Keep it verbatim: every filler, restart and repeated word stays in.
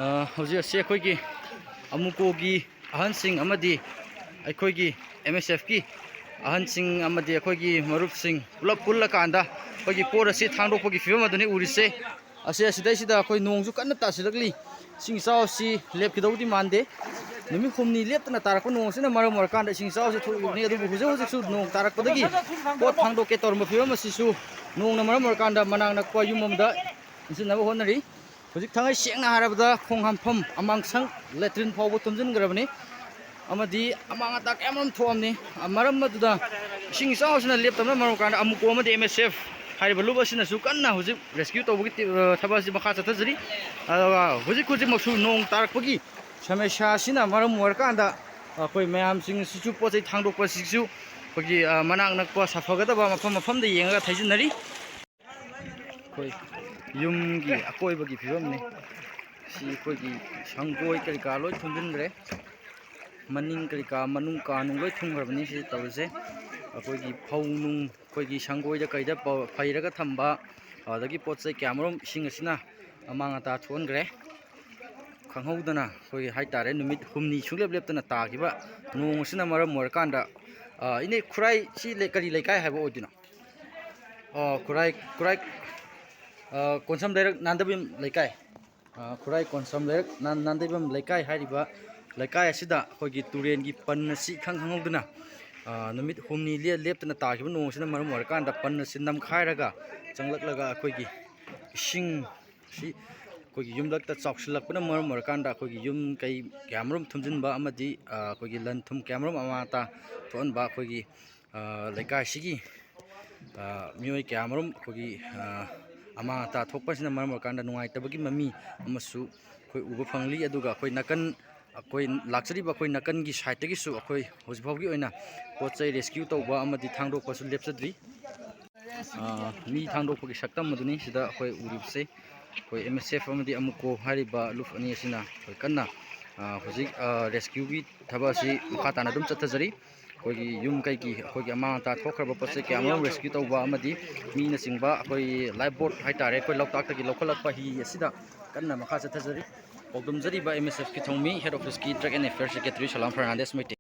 ꯑ, ꯍꯧꯖꯤꯛ ꯑꯁꯤ ꯑꯩꯈꯣꯏꯒꯤ ꯑꯃꯨꯀꯣꯒꯤ ꯑꯍꯟꯁꯤꯡ ꯑꯃꯗꯤ ꯑꯩꯈꯣꯏꯒꯤ ꯑꯦꯝ ꯑꯦꯁ ꯑꯦꯐꯀꯤ ꯑꯍꯟꯁꯤꯡ ꯑꯃꯗꯤ ꯑꯩꯈꯣꯏꯒꯤ ꯃꯔꯨꯞꯁꯤꯡ ꯄꯨꯂꯞ ꯄꯨꯜꯂꯀꯥꯟꯗ ꯑꯩꯈꯣꯏꯒꯤ ꯄꯣꯠ ꯑꯁꯤ ꯊꯥꯡꯗꯣꯛꯄꯒꯤ ꯐꯤꯕꯝ ꯑꯗꯨꯅꯤ ꯎꯔꯤꯁꯦ꯫ ꯑꯁꯤ ꯑꯁꯤꯗꯩꯁꯤꯗ ꯑꯩꯈꯣꯏ ꯅꯣꯡꯁꯨ ꯀꯟꯅ ꯇꯥꯁꯤꯜꯂꯛꯂꯤ꯫ ꯏꯁꯤꯡ ꯏꯆꯥꯎ ꯑꯁꯤ ꯂꯦꯞꯈꯤꯗꯧꯗꯤ ꯃꯥꯟꯗꯦ꯫ ꯅꯨꯃꯤꯠ ꯍꯨꯝꯅꯤ ꯂꯦꯞꯇꯅ ꯇꯥꯔꯛꯄ ꯅꯣꯡ ꯑꯁꯤꯅ ꯃꯔꯝ ꯑꯣꯏꯔꯀꯥꯟꯗ ꯏꯁꯤꯡ ꯏꯆꯥꯎ ꯑꯁꯤ ꯊꯣꯛꯂꯤꯕꯅꯤ꯫ ꯑꯗꯨꯕꯨ ꯍꯧꯖꯤꯛ ꯍꯧꯖꯤꯛꯁꯨ ꯅꯣꯡ ꯇꯥꯔꯛꯄꯗꯒꯤ ꯄꯣꯠ ꯊꯥꯡꯗꯣꯛꯀꯦ ꯇꯧꯔꯝꯕ ꯐꯤꯕꯝ ꯑꯁꯤꯁꯨ ꯅꯣꯡꯅ ꯃꯔꯝ ꯑꯣꯏꯔꯀꯥꯟꯗ ꯃꯅꯥꯛ ꯅꯛꯄ ꯌꯨꯝ ꯑꯃꯗ ꯏꯟꯁꯤꯟꯅꯕ ꯍꯣꯠꯅꯔꯤ꯫ ꯍꯧꯖꯤꯛ ꯊꯥꯡꯉꯩ ꯁꯦꯡꯅ ꯍꯥꯏꯔꯕꯗ ꯈꯣꯡ ꯍꯥꯝꯐꯝ ꯑꯃꯥꯡꯁꯪ ꯂꯦꯇ꯭ꯔꯤꯟ ꯐꯥꯎꯕ ꯊꯨꯝꯖꯤꯟꯈ꯭ꯔꯕꯅꯤ ꯑꯃꯗꯤ ꯑꯃꯥꯡ ꯑꯇꯥ ꯀꯌꯥ ꯑꯃꯔꯣꯝ ꯊꯣꯛꯑꯝꯅꯤ꯫ ꯃꯔꯝ ꯑꯗꯨꯗ ꯏꯁꯤꯡ ꯏꯆꯥꯎ ꯑꯁꯤꯅ ꯂꯦꯞꯇꯕꯅ ꯃꯔꯝ ꯑꯣꯏꯔꯀꯥꯟꯗ ꯑꯃꯨꯀꯣ ꯑꯃꯗꯤ ꯑꯦꯝ ꯑꯦꯁ ꯑꯦꯐ ꯍꯥꯏꯔꯤꯕ ꯂꯨꯞ ꯑꯁꯤꯅꯁꯨ ꯀꯟꯅ ꯍꯧꯖꯤꯛ ꯔꯦꯁꯀ꯭ꯌꯨ ꯇꯧꯕꯒꯤ ꯇꯤ-, ꯑ, ꯊꯕꯛ ꯑꯁꯤ ꯃꯈꯥ ꯆꯠꯊꯖꯔꯤ꯫ ꯑꯗꯨꯒ ꯍꯧꯖꯤꯛ ꯍꯧꯖꯤꯛꯃꯛꯁꯨ ꯅꯣꯡ ꯇꯥꯔꯛꯄꯒꯤ ꯁꯃꯁ꯭ꯌꯥ ꯑꯁꯤꯅ ꯃꯔꯝ ꯑꯣꯏꯔꯀꯥꯟꯗ ꯑꯩꯈꯣꯏ ꯃꯌꯥꯝꯁꯤꯡꯁꯤꯁꯨ ꯄꯣꯠ ꯆꯩ ꯊꯥꯡꯗꯣꯛꯄꯁꯤꯁꯨ ꯑꯩꯈꯣꯏꯒꯤ, ꯑ, ꯃꯅꯥꯛ ꯅꯛꯄ ꯁꯥꯐꯒꯗꯕ ꯃꯐꯝ ꯃꯐꯝꯗ ꯌꯦꯡꯉꯒ ꯊꯩꯖꯤꯟꯅꯔꯤ꯫ ꯑꯩꯈꯣꯏ ꯌꯨꯝꯒꯤ ꯑꯀꯣꯏꯕꯒꯤ ꯐꯤꯕꯝꯅꯤ꯫ ꯁꯤ ꯑꯩꯈꯣꯏꯒꯤ ꯁꯪꯒꯣꯏ ꯀꯔꯤ ꯀꯔꯥ ꯂꯣꯏ ꯊꯨꯝꯖꯤꯟꯈ꯭ꯔꯦ꯫ ꯃꯅꯤꯡ ꯀꯔꯤ ꯀꯔꯥ, ꯃꯅꯨꯡ ꯀꯥ ꯅꯨꯡ ꯂꯣꯏ ꯊꯨꯝꯈ꯭ꯔꯕꯅꯤ ꯁꯤ ꯇꯧꯔꯤꯁꯦ꯫ ꯑꯩꯈꯣꯏꯒꯤ ꯐꯧ ꯅꯨꯡ, ꯑꯩꯈꯣꯏꯒꯤ ꯁꯪꯒꯣꯏꯗ ꯀꯩꯗ ꯄ-, ꯐꯩꯔꯒ ꯊꯝꯕ, ꯑꯗꯒꯤ ꯄꯣꯠ ꯆꯩ ꯀꯌꯥꯃꯔꯨꯝ ꯏꯁꯤꯡ ꯑꯁꯤꯅ ꯑꯃꯥꯡ ꯑꯇꯥ ꯊꯣꯛꯍꯟꯈ꯭ꯔꯦ꯫ ꯈꯪꯍꯧꯗꯅ ꯑꯩꯈꯣꯏꯒꯤ ꯍꯥꯏꯇꯥꯔꯦ, ꯅꯨꯃꯤꯠ ꯍꯨꯝꯅꯤ ꯁꯨꯡꯂꯦꯞ ꯂꯦꯞꯇꯅ ꯇꯥꯈꯤꯕ ꯅꯣꯡ ꯑꯁꯤꯅ ꯃꯔꯝ ꯑꯣꯏꯔꯀꯥꯟꯗ, ꯑ, ꯏꯅꯦ, ꯈꯨꯔꯥꯏ ꯁꯤ ꯂꯩ-, ꯀꯔꯤ ꯂꯩꯀꯥꯏ ꯍꯥꯏꯕ ꯑꯣꯏꯗꯣꯏꯅꯣ? ꯑ, ꯈꯨꯔꯥꯏ, ꯈꯨꯔꯥꯏ, ꯑ, ꯀꯣꯟꯁꯝ ꯂꯩꯔꯛ ꯅꯥꯟꯗꯕꯤꯝ ꯂꯩꯀꯥꯏ꯫ ꯑ, ꯈꯨꯔꯥꯏ ꯀꯣꯟꯁꯝ ꯂꯩꯔꯛ ꯅꯥꯟ-, ꯅꯥꯟꯗꯩꯕꯝ ꯂꯩꯀꯥꯏ ꯍꯥꯏꯔꯤꯕ ꯂꯩꯀꯥꯏ ꯑꯁꯤꯗ ꯑꯩꯈꯣꯏꯒꯤ ꯇꯨꯔꯦꯟꯒꯤ ꯄꯟ ꯑꯁꯤ ꯏꯈꯪ ꯈꯪꯍꯧꯗꯅ, ꯑ, ꯅꯨꯃꯤꯠ ꯍꯨꯝꯅꯤ ꯂꯦ-, ꯂꯦꯞꯇꯅ ꯇꯥꯈꯤꯕ ꯅꯣꯡ ꯑꯁꯤꯅ ꯃꯔꯝ ꯑꯣꯏꯔꯀꯥꯟꯗ ꯄꯟ ꯑꯁꯤ ꯅꯝꯈꯥꯏꯔꯒ ꯆꯪꯂꯛꯂꯒ ꯑꯩꯈꯣꯏꯒꯤ ꯏꯁꯤꯡ ꯑꯁꯤ ꯑꯩꯈꯣꯏꯒꯤ ꯌꯨꯝꯂꯛꯇ ꯆꯥꯎꯁꯤꯜꯂꯛꯄꯅ ꯃꯔꯝ ꯑꯣꯏꯔꯀꯥꯟꯗ ꯑꯩꯈꯣꯏꯒꯤ ꯌꯨꯝ ꯀꯩ ꯀꯌꯥꯃꯔꯨꯝ ꯊꯨꯝꯖꯤꯟꯕ ꯑꯃꯗꯤ, ꯑ, ꯑꯩꯈꯣꯏꯒꯤ ꯂꯟ ꯊꯨꯝ ꯀꯌꯥꯃꯔꯨꯝ ꯑꯃꯥꯡ ꯑꯇꯥ ꯊꯣꯛꯍꯟꯕ ꯑꯩꯈꯣꯏꯒꯤ, ꯑ, ꯂꯩꯀꯥꯏꯁꯤꯒꯤ, ꯑ, ꯃꯤꯑꯣꯏ ꯀꯌꯥꯃꯔꯨꯝ ꯑꯩꯈꯣꯏꯒꯤ, ꯑ, ꯑꯃꯥꯡ ꯑꯇꯥ ꯊꯣꯛꯄꯁꯤꯅ ꯃꯔꯝ ꯑꯣꯏꯔꯀꯥꯟꯗ ꯅꯨꯡꯉꯥꯏꯇꯕꯒꯤ ꯃꯃꯤ ꯑꯃꯁꯨ ꯑꯩꯈꯣꯏ ꯎꯕ ꯐꯪꯂꯤ꯫ ꯑꯗꯨꯒ ꯑꯩꯈꯣꯏ ꯅꯥꯀꯟ, ꯑꯩꯈꯣꯏ ꯂꯥꯛꯆꯔꯤꯕ ꯑꯩꯈꯣꯏ ꯅꯥꯀꯟꯒꯤ ꯁꯥꯏꯠꯇꯒꯤꯁꯨ ꯑꯩꯈꯣꯏ ꯍꯧꯖꯤꯛ ꯐꯥꯎꯒꯤ ꯑꯣꯏꯅ ꯄꯣꯠ ꯆꯩ ꯔꯦꯁꯀ꯭ꯌꯨ ꯇꯧꯕ ꯑꯃꯗꯤ ꯊꯥꯡꯗꯣꯛꯄꯁꯨ ꯂꯦꯞꯆꯗ꯭ꯔꯤ꯫ ꯑ, ꯃꯤ ꯊꯥꯡꯗꯣꯛꯄꯒꯤ ꯁꯛꯇꯝ ꯑꯗꯨꯅꯤ ꯁꯤꯗ ꯑꯩꯈꯣꯏ ꯎꯔꯤꯕꯁꯦ꯫ ꯑꯩꯈꯣꯏ ꯑꯦꯝ ꯑꯦꯁ ꯑꯦꯐ ꯑꯃꯗꯤ ꯑꯃꯨꯀꯣ ꯍꯥꯏꯔꯤꯕ ꯂꯨꯞ ꯑꯅꯤ ꯑꯁꯤꯅ ꯑꯩꯈꯣꯏ ꯀꯟꯅ, ꯑ, ꯍꯧꯖꯤꯛ, ꯑ, ꯔꯦꯁꯀ꯭ꯌꯨꯒꯤ ꯊꯕꯛ ꯑꯁꯤ ꯃꯈꯥ ꯇꯥꯅ ꯑꯗꯨꯝ ꯆꯠꯊꯖꯔꯤ꯫ ꯑꯩꯈꯣꯏꯒꯤ ꯌꯨꯝ ꯀꯩꯒꯤ ꯑꯩꯈꯣꯏꯒꯤ ꯑꯃꯥꯡ ꯑꯇꯥ ꯊꯣꯛꯈ꯭ꯔꯕ ꯄꯣꯠ ꯆꯩ ꯀꯌꯥ ꯑꯃꯔꯣꯝ ꯔꯦꯁꯀ꯭ꯌꯨ ꯇꯧꯕ ꯑꯃꯗꯤ ꯃꯤꯅꯆꯤꯡꯕ ꯑꯩꯈꯣꯏ ꯂꯥꯏꯐ ꯕꯣꯠ ꯍꯥꯏꯇꯥꯔꯦ, ꯑꯩꯈꯣꯏ ꯂꯣꯛꯇꯥꯛꯇꯒꯤ ꯂꯧꯈꯠꯂꯛꯄ ꯍꯤ ꯑꯁꯤꯗ ꯀꯟꯅ ꯃꯈꯥ ꯆꯠꯊꯖꯔꯤ꯫ ꯄꯥꯎꯗꯝꯖꯔꯤꯕ M S F ꯀꯤ ꯊꯧꯃꯤ, Head Office ꯀꯤ Drug and Affairs Secretary Salam Fernandes Meitei.